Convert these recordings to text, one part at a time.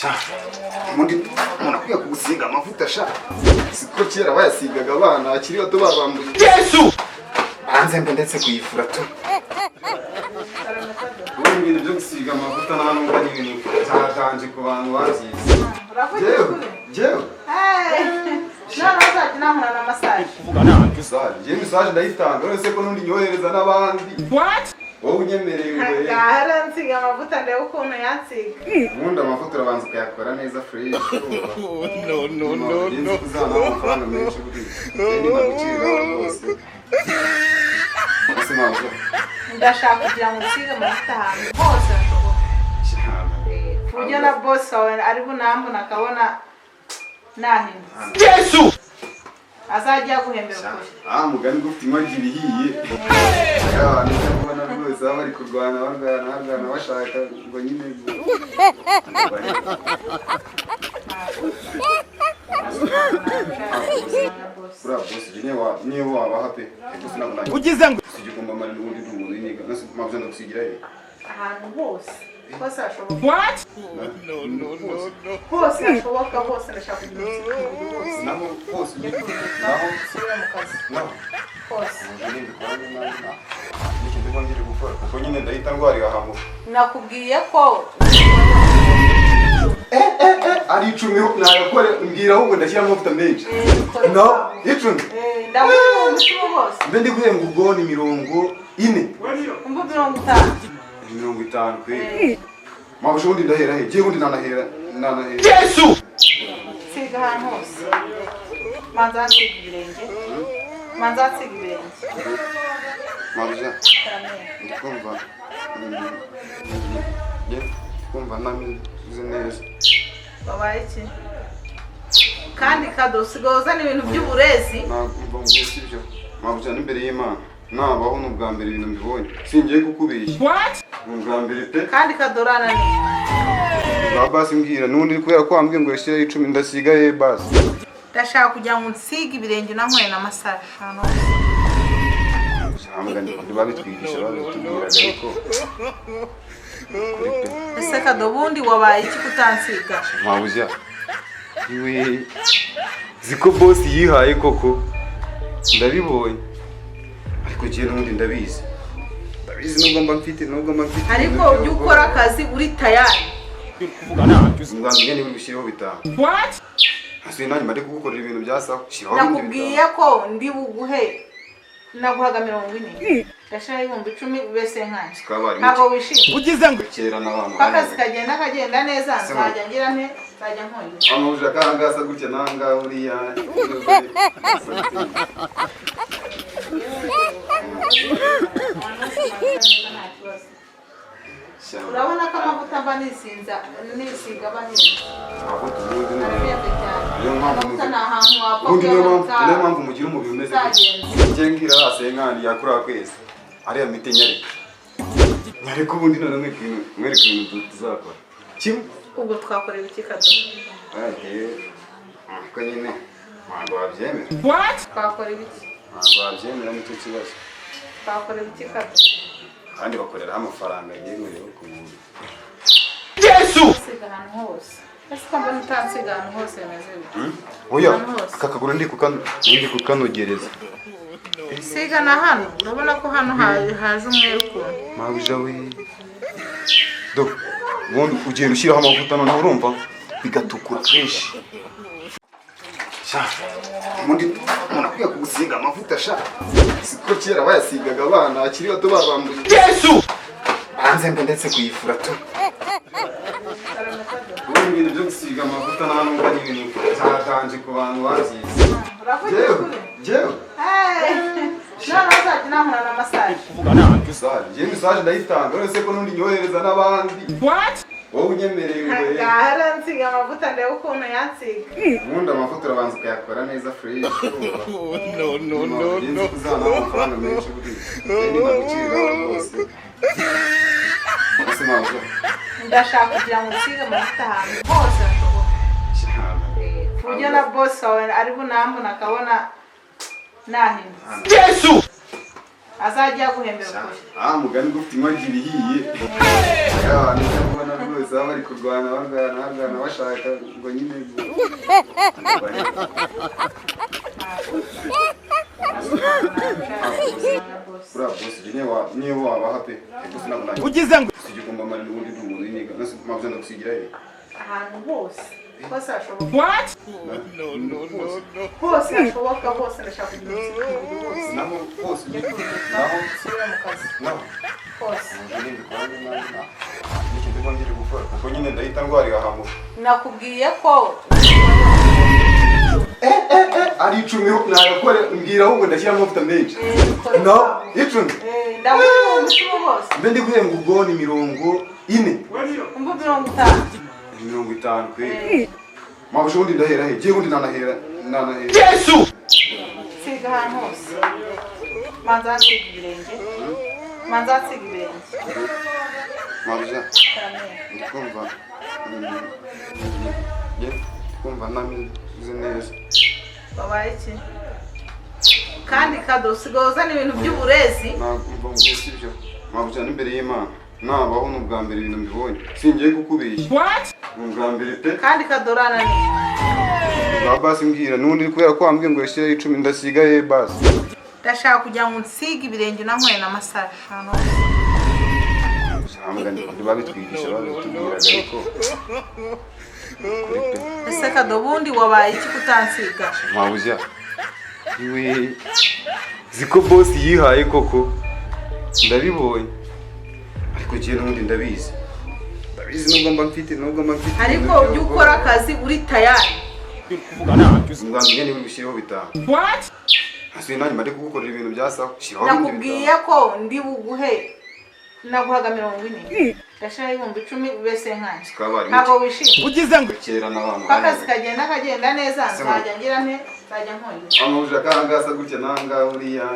Sha, ubundi umuntu akwiye kugusiga amavuta sha. Siko kera bayasigaga abana bakiri bato babambuye. Yesu! Banze mbe ndetse kuyifura tu. Ubundi ibintu byo gusiga amavuta nta nubwo ari ibintu byaganje ku bantu babyize. Uravuga Jewe, ukuri. jewe. Noneho uzajya unankora na massage. Massage, jewe massage ndayitanga, uretse ko n'undi nyohereza n'abandi. What? Wowe unyemereye ngo Ngahara nsiga amavuta ndebe ukuntu yansiga. Ubundi amavuta urabanza ukayakora neza fresh. No, no, no, no. Uzana amafaranga menshi buriya. Njye ninaguciraho rwose. Ese mpamvu? Ndashaka kugira ngo nsige amavuta ahantu hose hashoboka. Ku buryo na boss wawe ari bunambona akabona nahindutse. Yesu! Azajya aguhembera ukuri. Ah, mugani gufite inkongi ibihiye. Abantu ujya kubona rwose baba bari kurwana, barwana, barwana, bashaka ngo nyine. Uriya boss niyo wabaha pe. Boss ntabwo najya. Ugize ngo Gusiga ugomba mara n'ubundi ndi umuntu w'iniga. Nase mpamvu ndagusigira he? Ahantu hose. Hose hashoboka. What? No, no, no, no. Hose hashoboka hose ndashaka kugira ngo nsige umubiri wose. Naho hose Njye ujye kuruhuka, naho nsubire mu kazi. Naho. Hose. N'ikintu ngongere gukora kuko nyine ndahita ndwarira hamuka. Nakubwiye ko Ari 10 nayakore, mbwira ahubwo ndashyiramo amavuta menshi. No, 10. Ndabona mu mutima hose. Mbe ndi guhembwa ubwo ni 40. Umva, 50. 50 kweli. Mpamvu ubundi ndahera he? Ngiye ubundi nanahera nanahera. Yesu! Nsiga ahantu hose. Manza nsiga ibirenge. Manza nsiga ibirenge. Mabuja, Karameri. ndikumva njye ndikumva ntameze neza. Wabaye iki kandi kado? Usigaye uzana ibintu by'uburezi. Ntabwo mvuye sibyo mabuja, n'imbere y'Imana nabaho ni ubwa mbere ibintu mbibonye, singiye kukubeshya. What? Ni ubwa mbere pe. Kandi kado urananiye. Ba basi mbwira n'ubundi, kubera ko wambwiye ngo yashyireho 10, ndasiga ye basi. Ndashaka kugira ngo nsige ibirenge unanyweye na massage ahantu hose. Cyangwa babitwigisha, babitubwiraga, ariko kuri pe. Ese kado, ubundi wabaye iki kutansiga? Mabuja iwe, ziko boss yihaye koko, ndabibonye, ariko njye n'ubundi ndabizi, ndabizi nubwo mba mfite Ariko ibintu ujya ukora akazi uri tayari. Nzambwiye niba ubishyireho 5. What? Hasi nanjye mba ndi kugukorera ibintu bya sawa, shyiraho ibindi Nakubwiye 5. ko ndi buguhe, naguhaga 40, ndashiraho 10,000 bese nkanje. Kabari. Ntabwo wishimye. Ugize ngo Kera n'abantu Ko akazi kagenda neza, nzajya ngira nte? Nzajya nkongera. Amabuje akanga asa gutya nanga buriya. Nta kibazo. Urabona ko amavuta mba nisinza nisiga aba ahenze. Amavuta ubundi Arahenze cyane. Niyo mpamvu Amavuta ni ahantu wapfa ubundi niyo mpamvu kuyavuta. Niyo mpamvu mugira umubiri umeze gutya. Uzagenza. Njye ngira senkani yakuriya kwezi ariya mite nyareka nyareka, ubundi none mwereke ibintu tuzakora kimwe. Ubwo twakorera iki kado? Ariko nyine ntabwo wabyemera. What? Twakora ibiki? Ntabwo wabyemera, nicyo kibazo. Twakora ibiki kado? Kandi bakoreraho amafaranga yemerewe ku muntu. Yesu! Nsiga ahantu hose. Ese ko mbona utansiga ahantu hose, bimeze bite? Oya. Ahantu hose. Aka kaguru ndi kukanogereza. Siga na hano, urabona ko hano haje umweru ukuntu. Mabuja we, do ubundi ugenda ushyiraho amavuta, noneho urumva bigatukura fresh sha. Ubundi umuntu akwiye kugusiga amavuta sha. Siko kera bayasigaga abana bakiri bato babambuye. Yesu! Banze mbe ndetse kuyifura tu. Ubundi ibintu byo gusiga amavuta nta nubwo ari ibintu byaganje ku bantu babyize. Uravuga Jewe, ukuri. jewe. Noneho uzajya unankora na massage. Massage, njye massage ndayitanga, uretse ko n'undi nyohereza n'abandi. What? Wowe unyemereye ngo Ngahara nsiga amavuta ndebe ukuntu yansiga. Ubundi amavuta urabanza ukayakora neza fresh. No, no, no, no. Uzana amafaranga menshi buriya. Njye ninaguciraho rwose. Ese mpamvu? Ndashaka kugira ngo nsige amavuta ahantu hose hashoboka. Ku buryo na boss wawe ari bunambona akabona nahindutse. Yesu! Azajya aguhembera ukuri. Ah, mugani gufite inkongi ibihiye. Abantu ubona rwose baba bari kurwana barwana bashaka ngo nyine. Ura boss niyo wabaha pe. Boss ntabwo nanjye. Ugize ngo Sigigomba mari n'ubundi ndi umuntu w'iniga. Nase mpamvu ndagusigira he? Ahantu hose. Hose hashoboka. What? No no no no. Hose hashoboka hose ndashaka kugira umubiri wose. Naho hose. Naho usubire mu kazi. Naho hose. Kuko nyine ndahita ndwarira ahantu. Nakubwiye ko Ari 10 nayakore mbwira ahubwo ndashyira amavuta menshi. No, 10. Ndabona umutima hose. Mbe ndi guhembwa ubwo ni 40. Umva 50. 50 kwe. Mabusho undi ndahera he? Giye undi nanahera. Yesu! Siga ahantu hose. Manza nsiga ibirenge. Manza nsiga ibirenge. Mabusha. Ndikumva. Ndikumva namize neza. Babaye iki? Kandi Kado usigaye uzana ibintu by'uburezi. Ntabwo mvuze ibyo. Mabusha n'imbere y'Imana. Nabaho n'ubwa mbere ibintu mbibonye. Singiye kukubeshya. What? Ubwa mbere pe. Kandi Kado urananiye. Ba basi mbwira nundi kubera ko wambwiye ngo yashyire 10 ndasigaye basi. Ndashaka kugira ngo nsige ibirenge unanyweye na massage hano. Shamugani babitwigisha babitubwiraga ariko. Ese Kado bundi wabaye iki kutansiga? Mabusha. Iwe ziko boss yihaye koko. Ndabibonye. Ariko giye n'ubundi ndabizi. Ndabizi nubwo mba mfite Ariko ujye ukora akazi uri tayari. Ngambye niba ubishyireho 5. What? Asuye nanjye mari kugukorera ibintu bya sawa. Shiraho ibindi Nakubwiye ko ndi buguhe naguhaga 40. Ndashira 10,000 bese nkanje. Ntabwo wishimye. Ugize ngo Kera n'abantu. Akazi kagenda neza nzajya ngira nte nzajya nkongera. Amabuje akangasa gutya nanga buriya.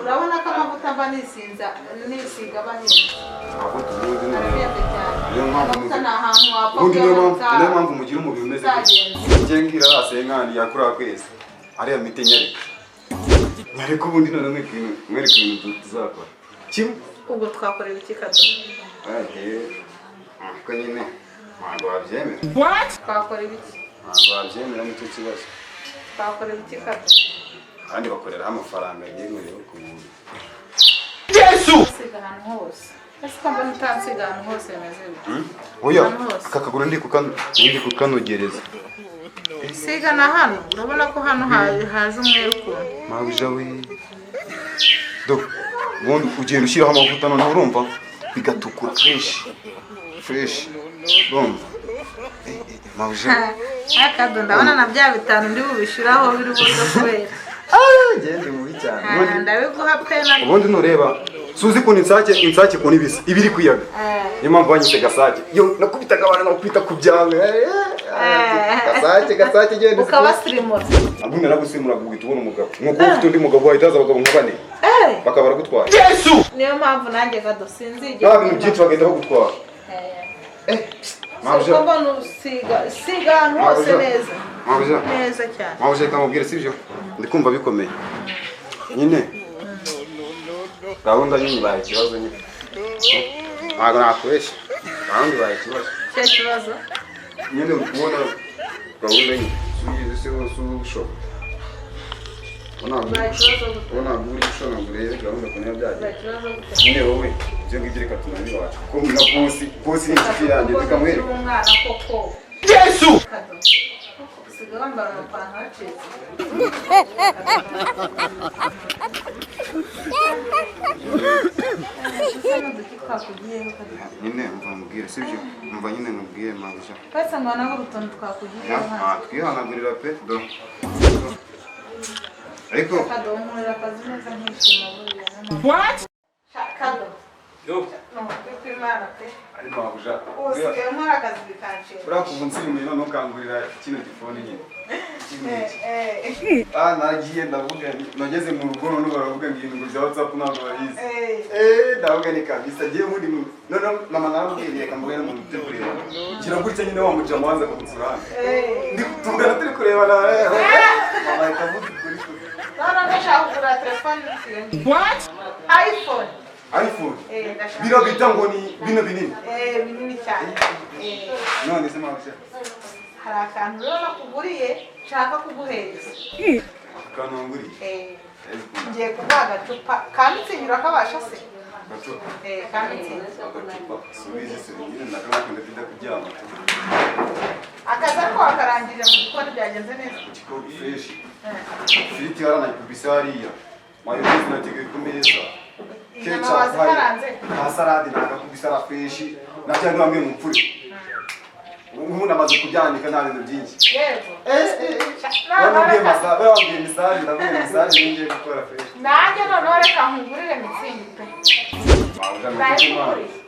Urabona ko amavuta mba nisiga abahinzi. Ubundi niyo mpamvu mugira umubiri umeze gutya. Njye ngira asenkani yakura kwezi. Ariya mite nyareka. Nyareka ubundi none mwereka ibintu tuzakora. Kimwe. Ubwo twakorera iki Kado? Ko nyine ntabwo wabyemera. What? Twakora ibiki? Ntabwo wabyemera nicyo kibazo. Twakora ibiki Kado? Kandi bakoreraho amafaranga yemerewe ku muntu. Yesu! Nsiga ahantu hose. Ese ko mbona utansiga ahantu hose bimeze bite? Oya, aka kaguru ndi kukanogereza. Siga na hano, urabona ko hano haje umweru ukuntu. Mabusha we. Do, ubundi ugenda ushyiraho amavuta noneho urumva bigatukura fresh. Fresh. Urumva? Mabusha. Kado ndabona na bya 5 ndi bubishyiraho biri buze kubera. Ngende mubi cyane. Ndabiguha pe na. Ubundi nureba suzi kuntu insake kuntu ibisa ibiri kuyaga. Niyo mpamvu banyise gasake. Yo nakubitaga abantu nakubita ku byawe. Gasake genda ukabasirimura. Ubundi naragusimura guhita ubona umugabo. Nkuko ufite undi mugabo wahita haza abagabo nka bane. Bakaba baragutwara. Yesu! Niyo mpamvu nanjye Kado sinzigera. Nta bintu byinshi bagahita bagutwara. Mabusha mbona usiga ahantu hose neza. Mabusha. Neza cyane. Mabusha reka mubwire sibyo? Ndi kumva bikomeye. Nyine. Gahunda nyine ibaye ikibazo nyine. Ntabwo nakubeshya. Gahunda ibaye ikibazo. Cyo kibazo? Nyine uri kubona gahunda nyine. Suyize se wose ushobora. Ubona uri gushona ngo urebe gahunda ukuntu biba byagenze. Nyine wowe ibyo ngibyo reka tunabibasha. Kuko na bosi ni inshuti yanjye reka mwereke. Umwana koko. Yesu! Usigaye wambara amapantaro acitse. Nyine mva mubwire sibyo? Mva nyine mubwire mabusha. Twese ngo nabwo utuntu twakugiyeho hano. Twihanagurira pe do. Ariko Kado nkorera akazi neza nkishima buriya. What? Kado. Yo. No, kwimana pe. Ari mabusha. Usigaye nkora akazi bikanshimisha. Uriya kuva unsimuye none ukangurira kino gifone nyine. Iki ngiki. Ah, nagiye ndavuga nti nageze mu rugo none baravuga ngo ibintu bya WhatsApp ntabwo babizi. Ndavuga ni kabisa ngiye muri none mama naramubwiye reka mvuge n'umuntu turi kureba. Ngira gutya nyine wa mujama wanza kunsura hano. Ndi tuvugana turi kurebana. Mama ahita avuga ukuri kuri. None ndashaka kugura telefone. What? iPhone. iPhone. Ndashaka. Bino bita ngo ni bino binini. Binini cyane. None se mama? Hari akantu rero nakuguriye nshaka kuguhereza. Akantu wanguriye? Ngiye kuguha agacupa ka Mützig, urakabasha se? Agacupa? Ka Mützig. Agacupa subizi se nyine ndakabakunda tujya kuryama. Akazi ariko wakarangije mu gikoni byagenze neza? Igikoni fresh. Ifiriti yaranayikubise hariya. Mayonnaise nateguye ku meza. Inyama wazikaranze? Ka salade nagakubise ara fresh. Na bya bamwe mu mfure. Ubu namaze kubyanika, nta bintu byinshi. Yego. Bamubwiye massage, bamubwiye massage, ndavuga massage ningiye gukora fresh. Nanjye noneho reka nkugurire Mützig pe.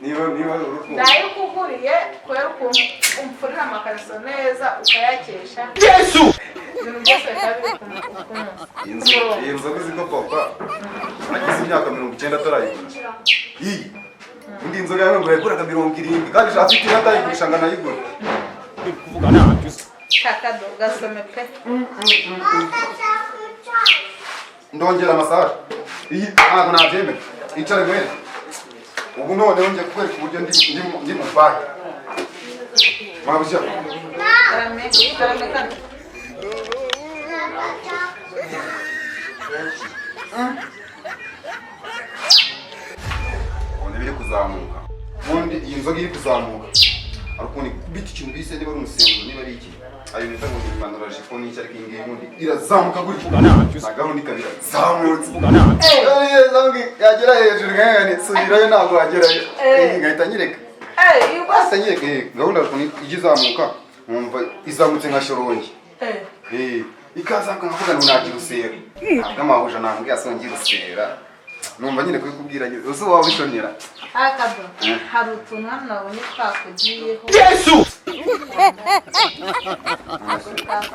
Niba urukundo. Ndayikuguriye kubera ukuntu umfurira amakariso neza ukayakesha. Yesu! Ibintu byose bikaba biri ku munsi. Iyi nzoga uzi ko papa agize imyaka 90 atarayigura. Iyi indi nzoga yawe ngo yaguraga 70 kandi afite iyo atayigurisha ngo anayigure. Kuvuga ntacyo uzi. Shakado gasome pe. Ndongera massage. Iyi ntabwo nabyemera. Icare mwere. Ubu noneho ngiye kukwereka uburyo ndi mu banki. Mabuja. Karame karame kano. Ubona biri kuzamuka. Ubundi iyi nzoga iri kuzamuka, hari ukuntu ikubita ikintu bise, niba ari umusemburo, niba ari iki, ayo bita ngo ni panarajipo n'iki, ariko iyi ngiyi ubundi irazamuka gutya na gahunda ikaba irazamutse. Yagera hejuru nkaya subirayo, ntabwo wagerayo. Nkahita nyireka. Eh, iyo Ahita nyireka. Gahunda ukuntu ijya izamuka, nkumva izamutse nka Shyorongi. Ikazamuka nkavuga ngo nagira usera, ntabwo amabuja nambwiye asongira usera, numva nyine kubikubwira nyine uzi waba ubishonera. Akado, hari utuntu hano nabonye twakugiyeho. Yesu!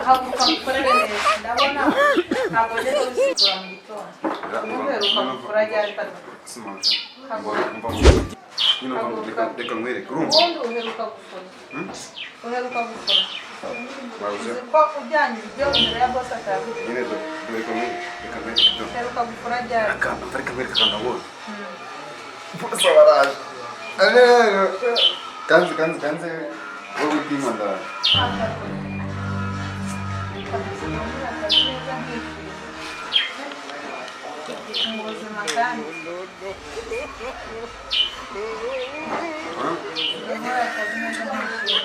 Haguruka ngukorere neza, ndabona ntabwo wajya kubisikura mu gitondo. Ubundi uheruka gukora ryari, Kado? Nyine umva, reka nkwereke, urumva? Ubundi uheruka gukora, uheruka gukora Mabuja. Uzi ko ujyanye ibiryo imbere ya boss atayaguha? Nyine reka nkwereke, reka nkwereke do. Uheruka gukora ryari? Akantu, reka nkwereke akantu nabonye. Bose baraje rero, kanze kanze kanze, wowe utinywa ndaje. Kabisa nkora akazi neza nkishima mu buzima, kandi nkora akazi neza nkishima.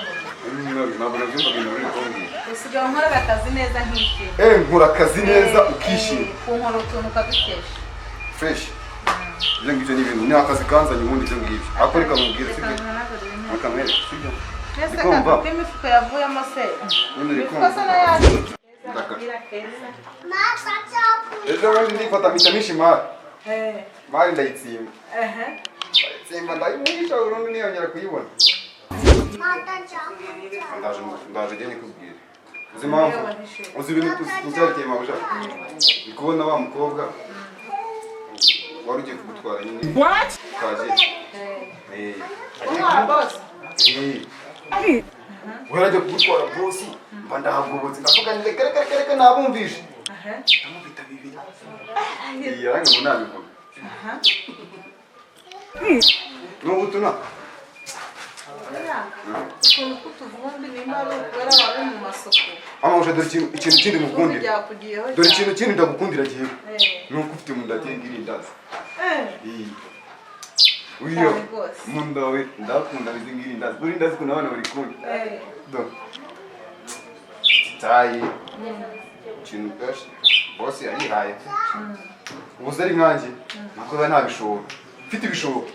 Ntabwo nabyumvaga ibintu uri kumbwira. Usigaye unkorera akazi neza nkishima. Nkora akazi neza ukishima. Kunkora utuntu ukadukesha. Fresh, ibyo ngibyo ni ibintu, ni akazi kanzanye ubundi ibyo ngibyo, ariko reka nkubwire, Reka sibyo? nkanagurire intebe. Reka nkwereke, sibyo? Mbese Ndikumva. kado k'imifuka yavuyemo se? Nyine uri Imifuka se kumva. nayo yaje? Ndaka. Agapira keza. Ejo bundi ndifata mpita misha imari. Mari ndayitsimba. Ndayitsimba, ndayimuhisha burundu, ntiyongera kuyibona. Ndaje ndaje njye nikubwire, uzi impamvu, uzi ibintu byateye mabuja, ndi kubona wa mukobwa wari ugiye kugutwara nyine. What? Twagiye. Agiye Umwana boss. We yarajya kugutwara boss, mba ndahagobotse, ndavuga nti reka reka reka reka, nabumvishe. Ndamubita bibiri. Yarange ngo nabivuga n'ubu tuna. Oya, utuntu tw'utuvumbi nimba ari ukubera wari mu masuku. Amabusha, dore ikintu kindi Ivumbi mukundira. ryakugiyeho Dore cyane. ikintu kindi ndagukundira gihewe. Ni uko ufite mu nda ateye irindazi. Iyi. Uyo Cyane rwose. mu nda we ndakunda bizi ngirindazi, buri ndazi ukuntu abana barikunda. Do tayi ikintu gashi boss yayihaye, ubu se ari nkanjye ntabwo biba ntabishobora, mfite ibishobora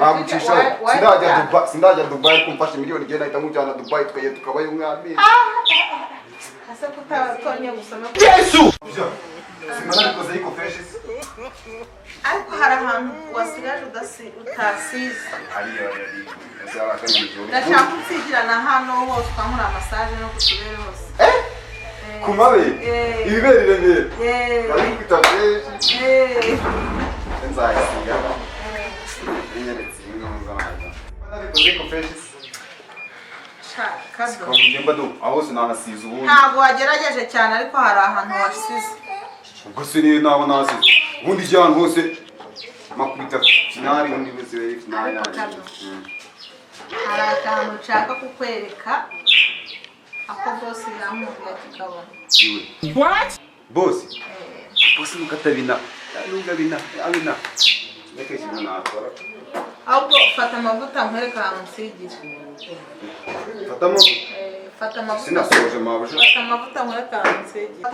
nagucishaho. Sindajya Dubai, sindajya Dubai, ariko mfashe miliyoni igenda ahita nkujyana Dubai, tukajya tukabayo nk'amezi. Ese kutabatonye gusoma? Yesu! Sinanabikoze ariko fresh se. Ariko hari ahantu wasigaje utasize. Hariya hariya. Ndashaka unsigira na hano hose, ukankora massage no ku tubere hose. Ku mabere? Eh. Ibibere i Remera? Eh. Bari kwita fresh. Eh. Nzayisiga inyeretse inkunga nabikoze ko fresh. Sha, Kado. Kamugemba do, aho hose nahasize ubundi. Ntabwo wagerageje cyane, ariko hari ahantu wasize. Ubwo se niyo naba nahasize ubundi, ijya ahantu hose makubita finale, ubundi wese yari finale. Ariko Kado. Hari akantu nshaka kukwereka, ako boss yankubwiye kikabona. Iwe? What? Boss, boss nuko atabina, nubwo abina abina reka ikintu nakora. Ahubwo fata amavuta nkwereke ahantu nsigira. Fatamo. Fata amavuta. Sinasoje, mabuja. Fata amavuta nkwereke ahantu nsigira.